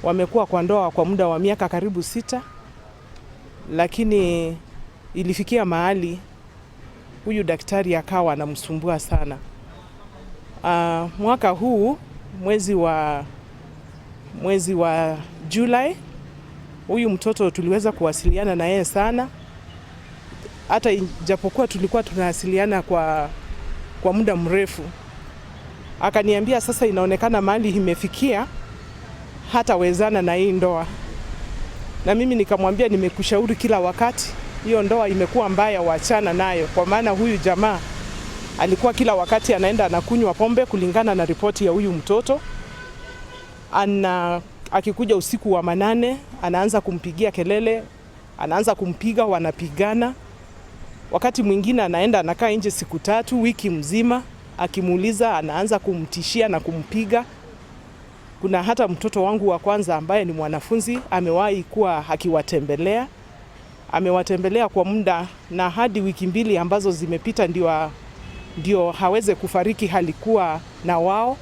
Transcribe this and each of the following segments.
Wamekuwa kwa ndoa kwa muda wa miaka karibu 6, lakini ilifikia mahali huyu daktari akawa anamsumbua sana. Mwaka huu mwezi wa Julai, huyu mtoto tuliweza kuwasiliana na yeye sana, hata ijapokuwa tulikuwa tunawasiliana kwa muda mrefu. Akaniambia sasa inaonekana mahali imefikia hatawezana na hii ndoa, na mimi nikamwambia nimekushauri kila wakati, hiyo ndoa imekuwa mbaya, wachana nayo, kwa maana huyu jamaa alikuwa kila wakati anaenda anakunywa pombe, kulingana na ripoti ya huyu mtoto. Akikuja usiku wa manane anaanza kumpigia kelele, anaanza kumpiga, wanapigana. Wakati mwingine anaenda anakaa nje siku 3, wiki mzima, akimuuliza anaanza kumtishia na kumpiga. Kuna hata mtoto wangu wa kwanza ambaye ni mwanafunzi amewahi kuwa akiwatembelea, amewatembelea kwa muda na hadi wiki 2 ambazo zimepita ndio haweze kufariki, halikuwa na wao.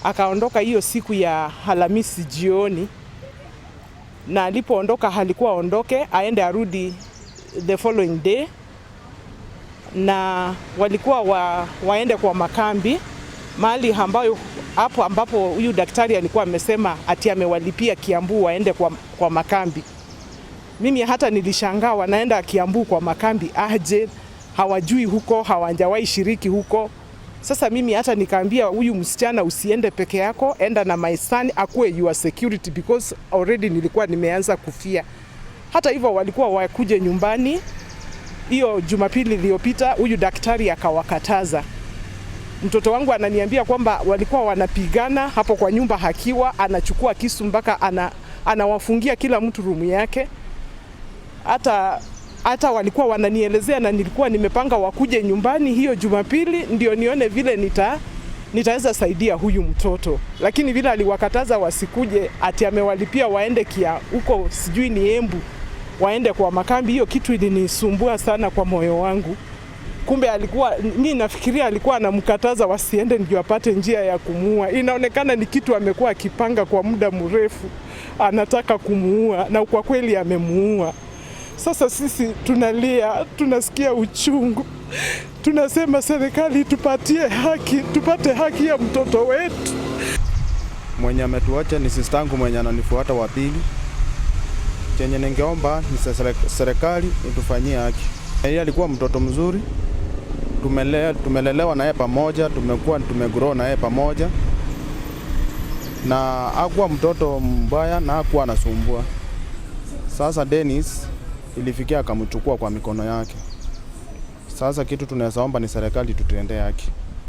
Akaondoka hiyo siku ya Alhamisi jioni, na alipoondoka halikuwa aondoke aende arudi the following day, na walikuwa waende kwa makambi mahali ambayo hapo ambapo huyu daktari alikuwa amesema ati amewalipia Kiambu waende kwa makambi. Mimi hata nilishangaa wanaenda Kiambu kwa makambi aje, hawajui huko, hawajawahi shiriki huko. Sasa mimi hata nikaambia huyu msichana usiende peke yako, enda na my son akuwe your security because already nilikuwa nimeanza kufia. Hata hivyo walikuwa wakuje nyumbani hiyo Jumapili iliyopita, huyu daktari akawakataza. Mtoto wangu ananiambia kwamba walikuwa wanapigana hapo kwa nyumba, hakiwa anachukua kisu mpaka anawafungia kila mtu room yake. Hata walikuwa wananielezea na nilikuwa nimepanga wakuje nyumbani hiyo Jumapili ndio nione vile nitaweza saidia huyu mtoto, lakini vile aliwakataza wasikuje, ati amewalipia waende kia huko sijui ni Embu waende kwa makambi. Hiyo kitu ilinisumbua sana kwa moyo wangu. Kumbe alikuwa, mi nafikiria alikuwa anamkataza wasiende ndio apate njia ya kumuua. Inaonekana ni kitu amekuwa akipanga kwa muda mrefu, anataka kumuua na kwa kweli amemuua. Sasa sisi tunalia, tunasikia uchungu, tunasema serikali tupatie haki, tupate haki ya mtoto wetu. Mwenye ametuacha ni sistangu mwenye ananifuata wa pili. Chenye ningeomba ni serikali itufanyie haki. Yeye alikuwa mtoto mzuri, tumelelewa naye pamoja, tumekuwa tumegrow naye pamoja, na hakuwa mtoto mbaya na hakuwa anasumbua. Sasa Dennis ilifikia akamchukua kwa mikono yake. Sasa kitu tunaweza omba ni serikali tutendee haki.